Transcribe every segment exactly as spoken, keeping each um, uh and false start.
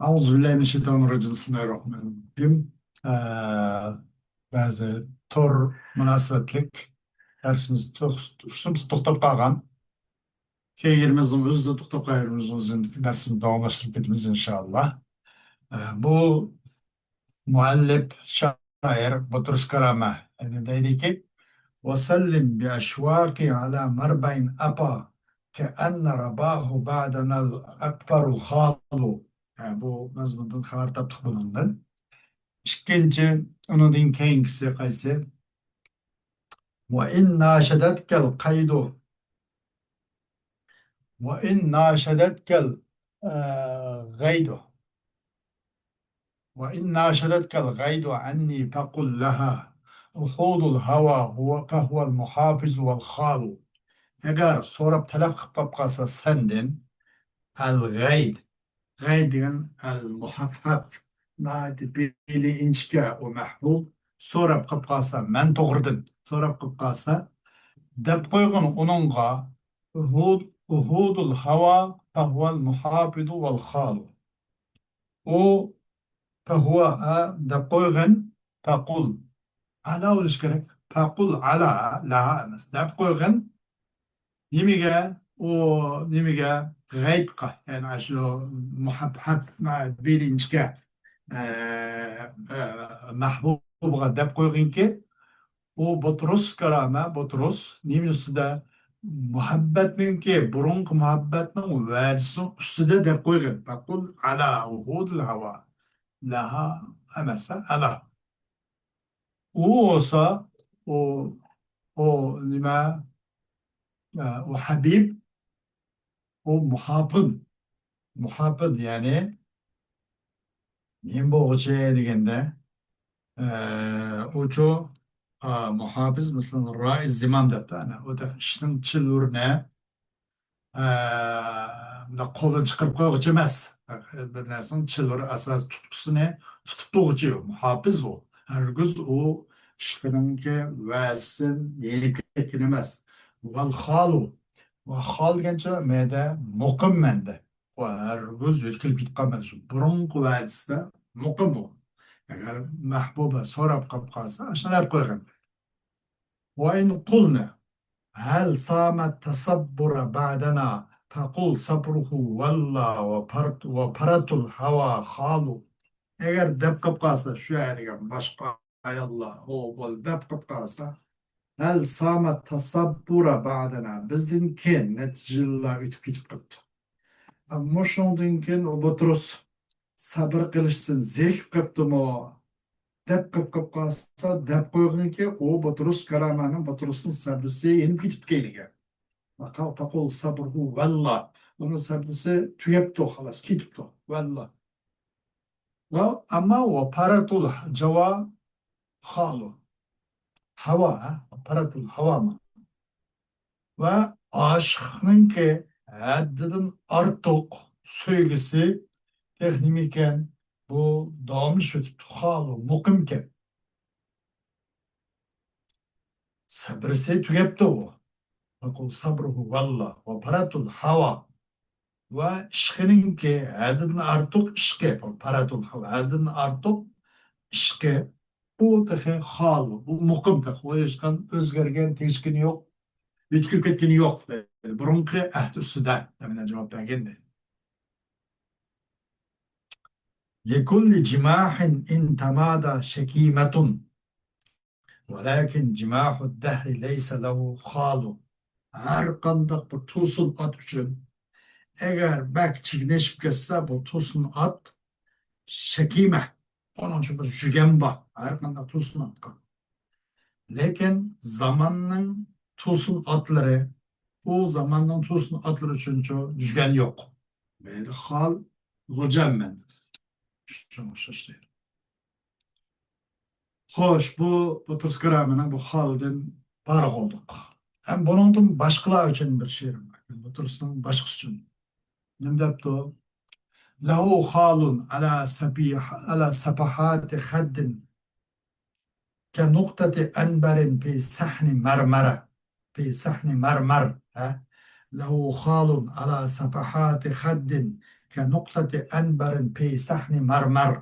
أعوذ بالله من الشيطان الرجيم. بسم الله الرحمن الرحيم. ئە، بەزى تور مۇناسىۋەتلىك دەرسىمىز توخ-، توختاپ قالغان. كېيىن يېرىمىزنىڭ ئۆزىدە توختاپ قالغان يېرىمىزنىڭ ئۆزىدە دەرسنى داۋاملاشتۇرۇپ كېتىمىز، ئىنشائاللا. ئە، بۇ مۇئەللىپ شائىر بۇترۇس كارامە دەيدىكى، وسلم بأشواقي على مربع أبا كأن رباه بعدنا الأكبر الخال. ھە، بۇ مەزمۇندىن خەۋەر تاپتۇق بۇنىڭدىن. ئىككىنچى، ئۇنىڭدىن كېيىنكىسى قايسى؟ وإن ناشدتك القيد، وإن ناشدتك ال-، ئە، غيد. وإن ناشدتك الغيد عني فقل لها أحود الهوى هو، فهو المحافظ والخال. ئەگەر سوراپ تەلەپ قىلىپ قاپ قالسا سەندىن، ئەل غەيد، غەيد دېگەن ئەل مۇھەففەف، ناھايىتى بېلى ئىنچىكە ئۇ مەھبۇب، سوراپ قىلىپ قالسا مەن توغرىدىن، سوراپ قىلىپ قالسا، دەپ قويغىن ئۇنىڭغا، ئۇھۇد، ئۇھۇدۇل ھاۋا فەھۇۋەل مۇھافىزۇ ۋەل خالۇ. ئۇ، پەھۇۋا، ئە، دەپ قويغىن، پەقۇل. ئەلا بولۇش كېرەك. پەقۇل ئەلا، لەھا ئەمەس. دەپ قويغىن. نېمىگە؟ ئۇ نېمىگە؟ غەيبقا. يەنى ئاشۇ مۇھەببەت، بىر ئىنچىكە، ئە، ئە، مەھبۇبىغا دەپ قويغىنكى، ئۇ بۇترۇس كارامە، بۇترۇس نېمىنىڭ ئۈستىدە؟ مۇھەببەتنىڭكى، بۇرۇنقى مۇھەببەتنىڭ ۋەدىسىنىڭ ئۈستىدە دەپ قويغىن. پەقۇل ئەلا ئۇھۇدىل ھاۋا. لەھا ئەمەس، ئەلا. ئۇ بولسا، ئۇ، ئۇ نېمە؟ ئە، ئۇ ھەبىب، ئۇ مۇھاپىز. مۇھاپىز، يەنى نېمە بولغۇچى دېگەندە، ئە، ئۇچۇ، ئا، مۇھاپىز، مەسىلەن، رائىز زىمام دەپتۇ. ئەنە، ئۇ دەپ ئىشنىڭ چىلۋىرىنى، ئە، مۇنداق قولىنى چىقىرىپ قويغۇچى ئەمەس. بىر نەرسىنىڭ چىلۋىرى ئاساس تۇتقۇسىنى تۇتۇپ تۇرغۇچى مۇھاپىز ئۇ. ھەرگىز ئۇ ئىشقىنىڭكى ۋەدىسىدىن يېنىپ كەتكەن ئەمەس. ۋەل خالۇ. ۋە خال دېگەنچە مەدە مۇقىم مەندە. ئۇ ھەرگىز يۆتكىلىپ كېتىپ قالمايدۇ. شۇ بۇرۇنقى ۋەدىسىدە مۇقىم ئۇ. ئەگەر مەھبۇبە سوراپ قاپ قالسا، ئاشۇنداق دەپ قويغىن. وإن قلن هل صام التصبر بعدنا فقل صبره ولى وفرط، وفرط الهوى خال. ئەگەر دەپ قاپ قالسا، شۇ يەردىكى باشقا ئاياللار، ئوغۇل دەپ قاپ قالسا، هل صام التصبر بعدنا، بىزدىن كېيىن نەچچە يىللار ئۆتۈپ كېتىپ قاپتۇ. مۇشۇنىڭدىن كېيىن ئۇ بۇترۇس سەبرى قىلىشتىن زېرىكىپ قاپتۇمۇ دەپ قىلىپ قىلىپ قالسا، دەپ قويغىنكى، ئۇ بۇترۇس كارامەنىڭ، بۇترۇسنىڭ سەبرىسى يېنىپ كېتىپتۇ كەينىگە. فقل صبره ولى. ئۇنىڭ سەبرىسى تۈگەپتۇ، خالاس، كېتىپتۇ. ۋەللا. ۋە ئەمما ۋە پەرەتۇل جاۋا خالۇ. ھاۋا، ھە؟ پەرەتۇل ھاۋامۇ. ۋە ئاشىقنىڭكى ھەددىدىن ئارتۇق سۆيگۈسى تېخى نېمىكەن؟ بۇ داۋاملىشىۋېتىپتۇ، خالۇ، مۇقىمكەن. سەبرىسى تۈگەپتۇ ئۇ. فقل صبره ولى وفرط الهوى. ۋە ئىشقىنىڭكى ھەددىدىن ئارتۇق ئىشقى، پەرەتۇل ھەۋا، ھەددىدىن ئارتۇق ئىشقى، ئۇ تېخى خالۇ، ئۇ مۇقىم تېخى، ئۇ ھېچقانداق ئۆزگەرگەن، تېگىشكىنى يوق، يۆتكىلىپ كەتكىنى يوق، دەيدۇ. بۇرۇنقى ئەھدى ئۈستىدە، دەپ مانا جاۋاب بەرگەن، دەيدۇ. لكل جماح إن تمادى شكيمة، ولكن جماح الدهر ليس له خال. ھەر قانداق بىر توسۇن ئات ئۈچۈن، ئەگەر بەك چىگنىشىپ كەتسە، بۇ توسۇن ئات شەكىمە، ئۇنىڭ ئۈچۈن بىر يۈگەن بار، ھەر قانداق توسۇن ئاتقا. لېكىن زاماننىڭ توسۇن ئاتلىرى، ئۇ زاماننىڭ توسۇن ئاتلىرى ئۈچۈنچۇ يۈگەن يوق. مەيلى خال، غوجام مەن. شۇنىڭغا ئوخشاش دەيدۇ. خوش، بۇ، بۇ بۇترۇس كارامىنىڭ بۇ خالىدىن پارىغ بولدۇق. ھەم بۇنىڭدىن باشقىلار ئۈچۈن بىر شېئىرىم بار. بۇترۇسنىڭ باشقىسى ئۈچۈن. نېمە دەپتۇ؟ له خال على سفيح، على صفحات خد كنقطة عنبر في صحن مرمر. في صحن مرمر، ھە؟ له خال على صفحات خد كنقطة أنبر في صحن مرمر.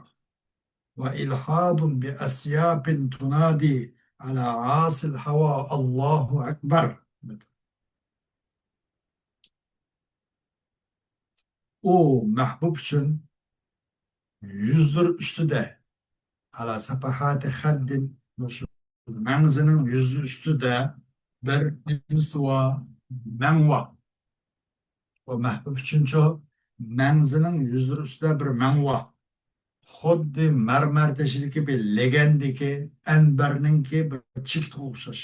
وإلحاض بأسياف تنادي على عاصي الهوى الله أكبر. ئۇ مەھبۇب ئۈچۈن يۈزلىرى ئۈستىدە، على صفحات خد، مۇشۇ مەڭزىنىڭ يۈزى ئۈستىدە بىر نېمىسى بار؟ مەڭ بار. ئۇ مەھبۇب ئۈچۈنچۇ، مەڭزىنىڭ يۈزلىرى ئۈستىدە بىر مەڭ بار. خۇددى مەرمەر تېشىدىكى بىر لېگەندىكى ئەنبەرنىڭكى بىر چېكىتىگە ئوخشاش.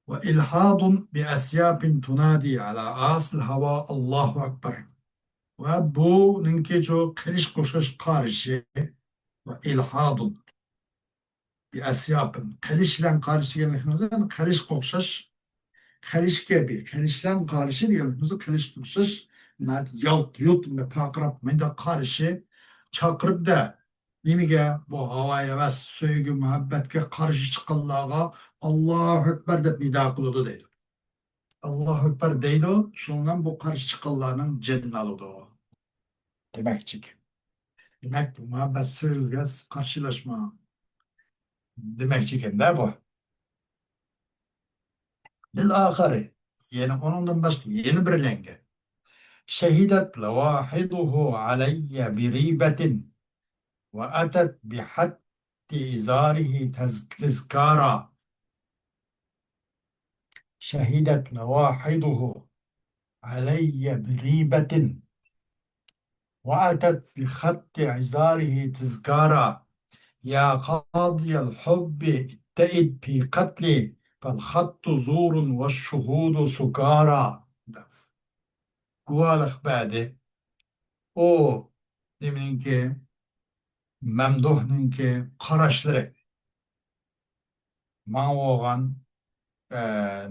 وإلحاض بأسياف تنادي على عاصي الهوى الله أكبر. ۋە بۇنىڭكى شۇ قىلىچقا ئوخشاش قارىشى. وإلحاض بأسياف. قىلىچ بىلەن قارىشى دېگەنلىكىمىز قىلىچقا ئوخشاش. قىلىچ كەبى. قىلىچ بىلەن قارىشى دېگەنلىكىمىز قىلىچقا ئوخشاش. يالت-يۇلت پارقىراپ مۇنداق قارىشى. چاقىرىدۇ-دە، نېمىگە؟ بۇ ھاۋايىۋەس، سۆيگۈ، مۇھەببەتكە قارشى چىققانلارغا «ئاللاھۇ ئەكبەر» دەپ نىدا قىلىدۇ دەيدۇ. «ئاللاھۇ ئەكبەر» دەيدۇ، شۇنىڭ بىلەن بۇ قارشى چىققانلارنىڭ جېنىنى ئالىدۇ دېمەكچىكەن. دېمەك، مۇھەببەت، سۆيگۈگە قارشىلاشما دېمەكچىكەن-دە بۇ. للآخر، يەنى ئۇنىڭدىن باشقا يەنە بىرلەرگە. شهدت لواحظه علي بريبة وأتت بخط إزاره تز-، تذكارا. شهدت لواحظه علي بريبة وأتت بخط إزاره تذكارا. يا قاضي الحب اتئد في قتلي فالخط زور والشهود سكارى. گۇۋاھلىق بەردى. ئۇ نېمىنىڭكى؟ مەمدۇھنىڭكى قاراشلىرى. ماڭا بولغان، ئە،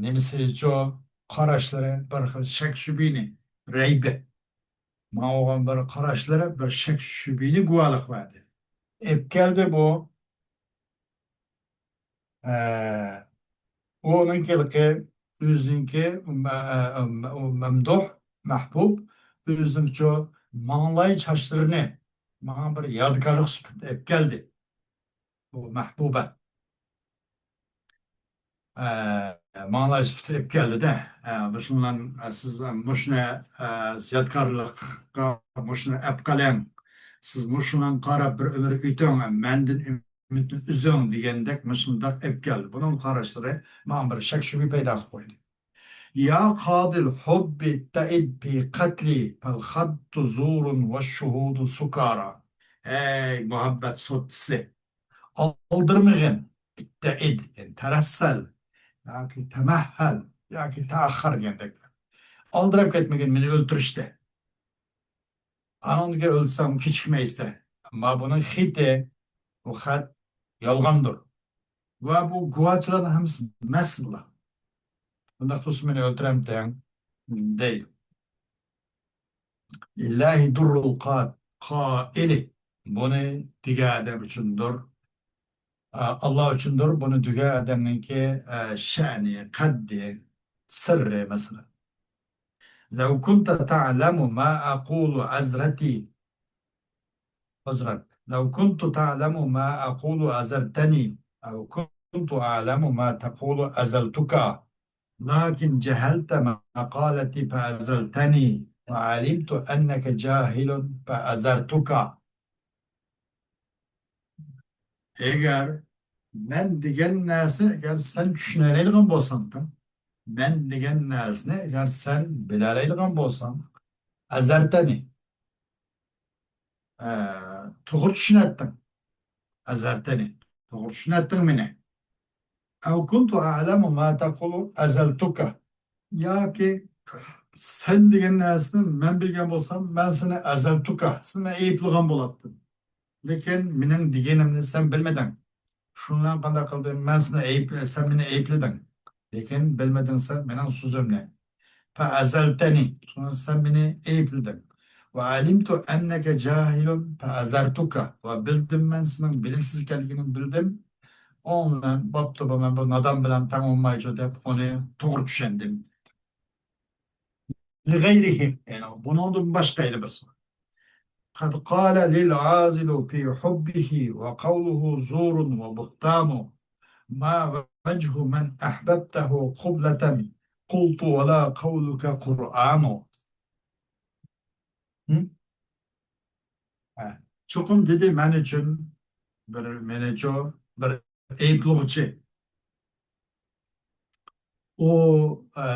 نېمىسىچۇ، قاراشلىرى بىر خىل شەك-شۈبھىنى، رەيبە. ماڭا بولغان بىر قاراشلىرى بىر شەك-شۈبھىنى گۇۋاھلىق بەردى. ئېلىپ كەلدى بۇ. ئە، ئۇنىڭكى ھېلىقى ئۆزىنىڭكى، مە-، ئە، ئە، مە-، ئۇ مەمدۇھ، مەھبۇب، ئۆزىنىڭچۇ ماڭلاي چاچلىرىنى ماڭا بىر يادىكارلىق سۈپىتىدە ئېلىپ كەلدى. بۇ مەھبۇبە. ئە، ماڭلاي سۈپىتىدە ئېلىپ كەلدى-دە. ئە، مۇشۇنىڭ، ئە، سىز، ئە، مۇشۇنى، ئە، يادىكارلىققا مۇشۇنى ئەپ قېلىڭ. سىز مۇشۇنىڭ قاراپ بىر ئۆمۈر ئۆتۈڭ، مەندىن ئۈمىدنى ئۈزۈڭ دېگەندەك مۇشۇنداق ئېلىپ كەلدى. بۇنىڭ قاراشلىرى ماڭا بىر شەك-شۈبھە پەيدا قىلىپ قويدى. يا قاضى الحب اتئد في قتلي فالخط زور والشهود سكارى. ئەي مۇھەببەت سوتچىسى، ئالدىرىمىغىن، اتئد، يەنى تەرەسسەل ياكى تەمەھھەل ياكى تەئەخخەر دېگەندەك. ئالدىراپ كەتمىگىن مېنى ئۆلتۈرۈشتە. ئانىڭدىن كېيىن ئۆلسەڭ كېچىكمەيسەن. ئەمما بۇنىڭ خېتى، بۇ خەت يالغاندۇر. ۋە بۇ گۇۋاچىلارنىڭ ھەممىسى مەستلا. بۇنداق تۇرسا مېنى ئۆلتۈرەمتىڭ دەيدۇ. لله در القا-، قائل. بۇنى دېگەن ئادەم ئۈچۈندۇر. ئا، ئاللا ئۈچۈندۇر، بۇنى دېگەن ئادەمنىڭكى، ئا، شەنى، قەددى، سىرى، مەسىلەن. لو كنت تعلم ما أقول عذرتي. عذرا. لو كنت تعلم ما أقول عذرتني، أو كنت أعلم ما تقول عذرتك. لكن جهلت مقالتي فعذرتنى، وعلمت أنك جاهل فعذرتك. ئەگەر مەن دېگەن نەرسىنى ئەگەر سەن چۈشىنەلەيدىغان بولساڭ، مەن دېگەن نەرسىنى ئەگەر سەن بىلەلەيدىغان بولساڭ، ئەزەرتەنى، ئە، توغرا چۈشىنەتتىڭ. ئەزەرتەنى، توغرا چۈشىنەتتىڭ مېنى. ئەۋ كۇنتۇ ئەلەمۇ ما تەقۇلۇ ئەزەلتۇكە. ياكى سەن دېگەن نەرسىنى مەن بىلگەن بولسام، مەن سېنى ئەزەلتۇكە، سېنى ئەيىبلىگەن بولاتتىم. لېكىن مېنىڭ دېگىنىمنى سەن بىلمىدىڭ. شۇنىڭ بىلەن قانداق قىلدىم؟ مەن سېنى ئەيىب-، سەن مېنى ئەيىبلىدىڭ. لېكىن بىلمىدىڭ سەن مېنىڭ سۆزۈمنى. فەئەزەلتەنى، شۇڭا سەن مېنى ئەيىبلىدىڭ. ۋە ئەلىمتۇ ئەننەكە جاھىلۇن فەئەزەرتۇكە، ۋە بىلدىم مەن سېنىڭ بىلىمسىز ئىكەنلىكىڭنى بىلدىم. ئۇنىڭ بىلەن، بوپتۇ، بۇ مەن بۇ نادان بىلەن تەڭ بولمايچۇ دەپ ئۇنى توغرا چۈشەندىم. لغيرهم، يەنى بۇنىڭدىن باشقا يەنە بىرسى بار. قد قال للعازل في حبه وقوله زور وبهتان، ما وجه من أحببته قبلة قلت ولا قولك قرآن. ھە؟ چوقۇم دېدى مەن ئۈچۈن بىر، مېنىچۇ بىر ئەيىبلىغۇچى. ئۇ، ئە،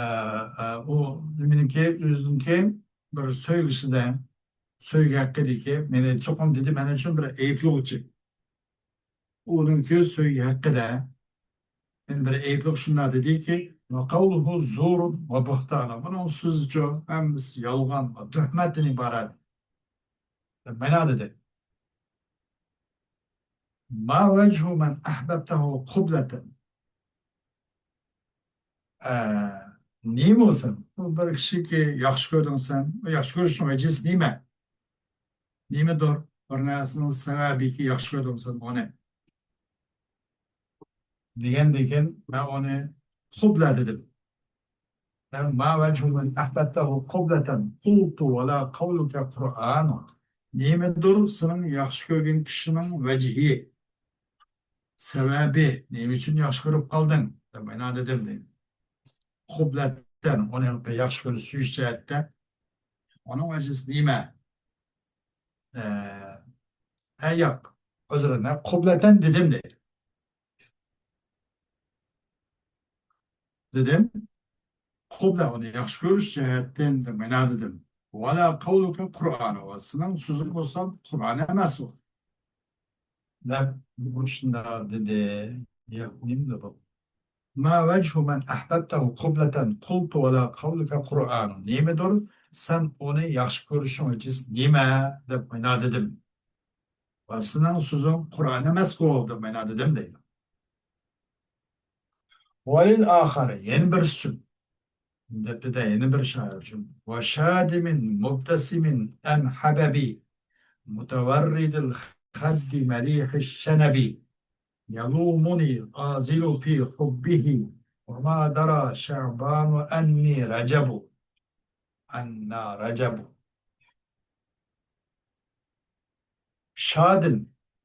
ئە، ئۇ نېمىنىڭكى، ئۆزىنىڭكى بىر سۆيگۈسىدە، سۆيگۈ ھەققىدىكى، مېنى چوقۇم دېدى مەن ئۈچۈن بىر ئەيىبلىغۇچى. ئۇنىڭكى سۆيگۈ ھەققىدە يەنە بىر ئەيىبلىك شۇنداق دېدىكى، وقوله زور وبهتان، بۇنىڭ سۆزىچۇ ھەممىسى يالغان ۋە تۆھمەتتىن ئىبارەت، دەپ مانا دېدى. ما وجه من أحببته قبلة. ئە، نېمە بولسۇن؟ بۇ بىر كىشىكى ياخشى كۆردۈڭ سەن، بۇ ياخشى كۆرۈشنىڭ ۋەجىسى نېمە؟ نېمىدۇر بىر نەرسىنىڭ سەۋەبىكى ياخشى كۆردۈڭ سەن ئۇنى؟ دېگەندىكىن مەن ئۇنى قۇبلە دېدىم. مەن ما وجه من أحببته قبلة قلت ولا قولك قرآن. نېمىدۇر سېنىڭ ياخشى كۆرگەن كىشىنىڭ ۋەجھى، سەۋەبى، نېمە ئۈچۈن ياخشى كۆرۈپ قالدىڭ؟ دەپ مانا دېدىم دەيدۇ. قۇبلەتەن، ئۇنى ياخشى كۆرۈش، سۆيۈش جەھەتتە. ئۇنىڭ ۋەجىسى نېمە؟ ئە، ئە، ياق، ئۆزرە، قۇبلەتەن دېدىم دەيدۇ. دېدىم. قۇبلە، ئۇنى ياخشى كۆرۈش جەھەتتىن دەپ مانا دېدىم. ولا قولك قرآن، ۋە سېنىڭ سۆزۈڭ بولسا قۇرئان ئەمەس ئۇ. دەپ مۇشۇنداق دېدى. ياق، نېمىدە بۇ؟ ما وجه من أحببته قبلة قلت ولا قولك قرآن. نېمىدۇر سەن ئۇنى ياخشى كۆرۈشۈڭ ۋەجىسى نېمە؟ دەپ مانا دېدىم. ۋە سېنىڭ سۆزۈڭ قۇرئان ئەمەسقۇ دەپ مانا دېدىم دەيدۇ. وللآخر، يەنە بىرسى ئۈچۈن. دەپتىدە يەنە بىر شائىر ئۈچۈن. وشادم مبتسم أنحبب متورد الخد مليح الشنب. يلومني العازل في حبه وما درى شعبان أني رجب. أنا رجب. شادىن.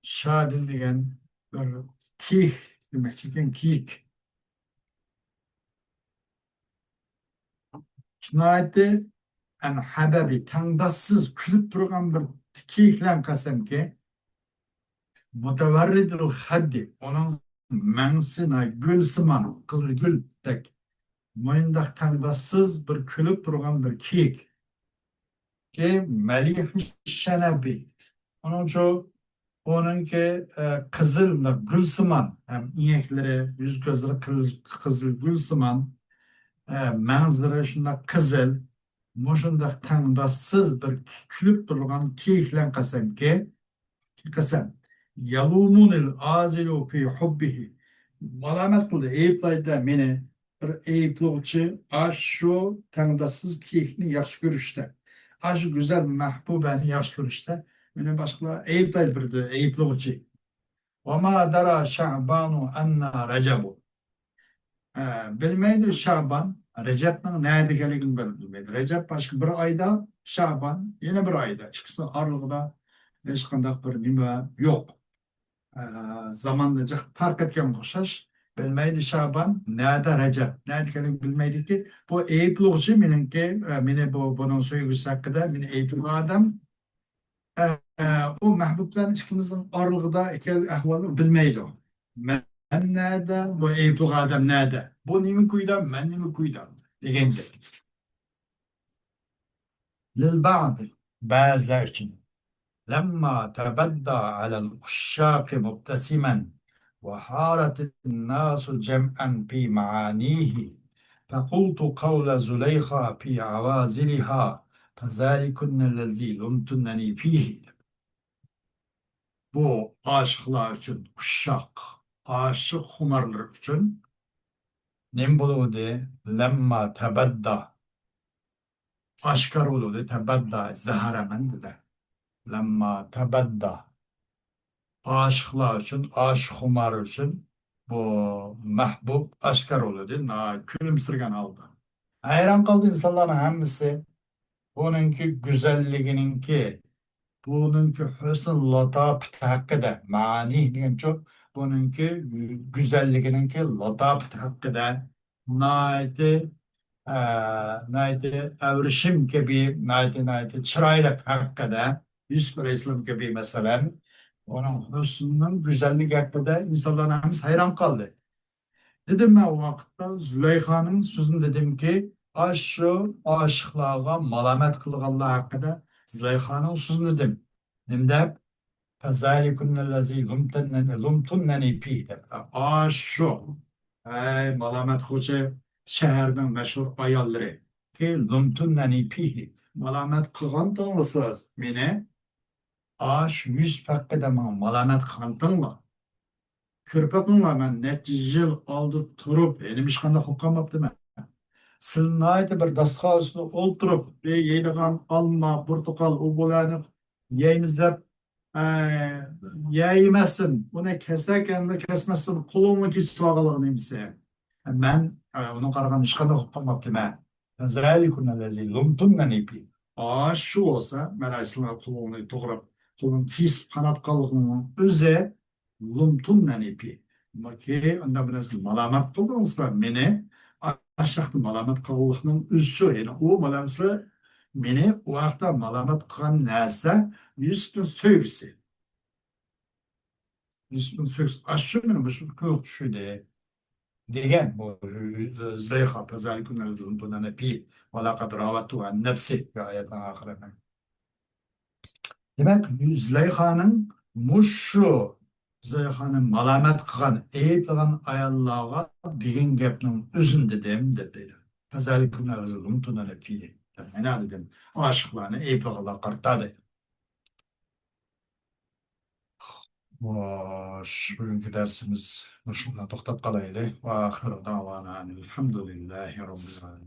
شادىن دېگەن بىر كېيىك دېمەكچىكەن، كېيىك. جىنايىتى ئەنھەبەبى، تەڭداشسىز كۈلۈپ تۇرغان بىر كېيىكلەن قەسەمكى، مۇتەۋەررىدىل خەددى، ئۇنىڭ مەڭزىسى گۈلسىمان، قىزىل گۈلدەك، مۇنداق تەڭداشسىز بىر كۈلۈپ تۇرغان بىر كېيىك. كېيىن مەلىھىش شەنەبى. ئۇنىڭچۇ، ئۇنىڭكى، ئە، قىزىل، مۇنداق گۈلسىمان، ھەم ئىڭەكلىرى، يۈز-كۆزلىرى قىز-، قىزىل گۈلسىمان، ئە، مەڭزىلىرى شۇنداق قىزىل، مۇشۇنداق تەڭداشسىز بىر كۈلۈپ تۇرغان كېيىكلەن قەسەمكى، قەسەم. يەلۇمۇنىل ئازىلۇ فى ھۇببىھى. مالامەت قىلدى، ئەيىبلەيدۇ مېنى بىر ئەيىبلىغۇچى، ئاشۇ تەڭداشسىز كېيىكنى ياخشى كۆرۈشتە، ئاشۇ گۈزەل مەھبۇبەنى ياخشى كۆرۈشتە مېنى باشقىلار ئەيىبلەيدۇ، بىر ئەيىبلىغۇچى. ۋەما دەرا شەئبانۇ ئەننا رەجەبۇ. ئە، بىلمەيدۇ شەئبان رەجەبنىڭ نەدە ئىكەنلىكىنى بىلمەيدۇ. رەجەب باشقا بىر ئايدا، شەئبان يەنە بىر ئايدا. ئىككىسىنىڭ ئارىلىقىدا ھېچقانداق بىر نېمە يوق. ئە، زاماندا جىق پەرق ئەتكەنگە ئوخشاش. بىلمەيدۇ شەئبان نەدە رەجەب، نەدە ئىكەنلىكىنى بىلمەيدۇكى، بۇ ئەيىبلىغۇچى مېنىڭكى، ئە، مېنى بۇ، بۇنىڭ سۆيگۈسى ھەققىدە مېنى ئەيىبلىغان ئادەم. ئە، ئۇ مەھبۇب بىلەن ئىككىمىزنىڭ ئارىلىقىدا ئىكەن ئەھۋالنى بىلمەيدۇ. مەن نەدە، بۇ ئەيىبلىك ئادەم نەدە؟ بۇ نېمە كويدا، مەن نېمە كويدا دېگەندەك. لىلبەئدى، بەزىلەر ئۈچۈن. لەمما تەبەددا ئەلەل ئۇششاقى مۇبتەسىمەن ۋە ھارەتىن ناسۇ جەمئەن فى مەئانىھى. فەقۇلتۇ قەۋلە زۇلەيخا فى ئەۋازىلىھا فەزالىكۇننەللەزى لۇمتۇننەنى فىھى. بۇ ئاشىقلار ئۈچۈن، ئۇششاق، ئاشىق خۇمارلىرى ئۈچۈن نېمە بولۇۋىدى؟ لەمما تەبەددا. ئاشكارا بولۇۋىدى، تەبەددا، زەھەرەمەن دېدى. لەمما تەبەددا. ئاشىقلار ئۈچۈن، ئاشىق خۇمار ئۈچۈن بۇ مەھبۇب ئاشكارا بولۇۋىدى، ناھايىتى كۈلۈمسىرىگەن ھالدا. ھەيران قالدى ئىنسانلارنىڭ ھەممىسى. بۇنىڭكى گۈزەللىكىنىڭكى، بۇنىڭكى ھۆسن لاتاپىت ھەققىدە، مەنى دېگەنچۇ، بۇنىڭكى گۈزەللىكىنىڭكى لاتاپىت ھەققىدە، ناھايىتى، ئە، ناھايىتى ئەۋرىشىم كەبى، ناھايىتى، ناھايىتى چىرايلىق ھەققىدە، يۈسۈپ ئەلەيھىسسالام كەبى، مەسىلەن، ئۇنىڭ ھۆسنىنىڭ گۈزەللىكى ھەققىدە ئىنسانلارنىڭ ھەممىسى ھەيران قالدى. دېدىم مەن ئۇ ۋاقىتتا زۇلەيخانىڭ سۆزىنى دېدىمكى، ئاشۇ ئاشىقلارغا مالامەت قىلغانلار ھەققىدە زۇلەيخانىڭ سۆزىنى دېدىم. نېمە دەپ؟ فَذَلِكُنَّ الَّذِي لُمْتُنَّنِي، لُمْتُنَّنِي فِيهِ دەپ. ئاشۇ، ئەي مالامەت قىلغۇچى شەھەرنىڭ مەشھۇر ئاياللىرى، كى لُمْتُنَّنِي فِيهِ، مالامەت قىلغانتىڭلار سىز مېنى. ئاشۇ يۈسۈپ ھەققىدە ماڭا مالامەت قىلغانتىڭلار. كۆرۈپ بېقىڭلار، مەن نەچچە يىل ئالدى تۇرۇپ، ھېلىمۇ ھېچقانداق قىلىپ قالماپتىمەن. سىلەر ناھايىتى بىر داستىخان ئۈستىدە ئولتۇرۇپ، بىر يەيدىغان ئالما، پورتۇقال، ئۇ بۇلارنى يەيمىز دەپ، ئە، يەيمەستىن، ئۇنى كەسەك ئەمدى كەسمەستىن قولۇڭنى كېسىپ ئالغانلىقىنى نېمىسى. مەن، ئە، ئۇنىڭغا قارىغاندا ھېچقانداق قىلىپ قالماپتىمەن. فَذَلِكُنَّ الَّذِي لُمْتُنَّنِي فِيهِ. ئاشۇ بولسا، مەن سىلەرنىڭ قولۇڭنى توغراپ، قولۇڭنى كېسىپ قانات قالغىنىڭ ئۆزى لۇمتۇننەنى پى. دېمەككى، ئۇنداق بىر نەرسىگە مالامەت قىلدىڭىزلار مېنى. ئاشۇ ھەقتە مالامەت قىلغانلىقنىڭ ئۆزى شۇ. يەنى ئۇ مانا سىلەر مېنى ئۇ ھەقتە مالامەت قىلغان نەرسە يۈسۈپنىڭ سۆيگۈسى. يۈسۈپنىڭ سۆيگۈسى. ئاشۇ مېنى مۇشۇ كۆيۈك چۈشۈردى. دېگەن بۇ زۇلەيخا، فَذَلِكُنَّ الَّذِي لُمْتُنَّنِي فِيهِ وَلَقَدْ رَاوَدتُّهُ عَن نَّفْسِهِ دېگەن ئايەتنىڭ ئاخىرىدا. دېمەك، زۇلەيخانىڭ مۇشۇ زۇلەيخانى مالامەت قىلغان، ئەيىبلىگەن ئاياللارغا دېگەن گەپنىڭ ئۆزىنى دېدىم، دەپ دەيدۇ. فَذَلِكُنَّ الَّذِي لُمْتُنَنِي فِيهِ. مەن دېدىم، ئاشىقلارنى ئەيىبلىگەنلەرگە قارىتا دەيدۇ. خوش، بۈگۈنكى دەرسىمىز مۇشۇنداق توختاپ قالايلى. وَآخِرُ دَعْوَانَا أَنِ الْحَمْدُ لِلَّهِ رَبِّ الْعَالَمِينَ.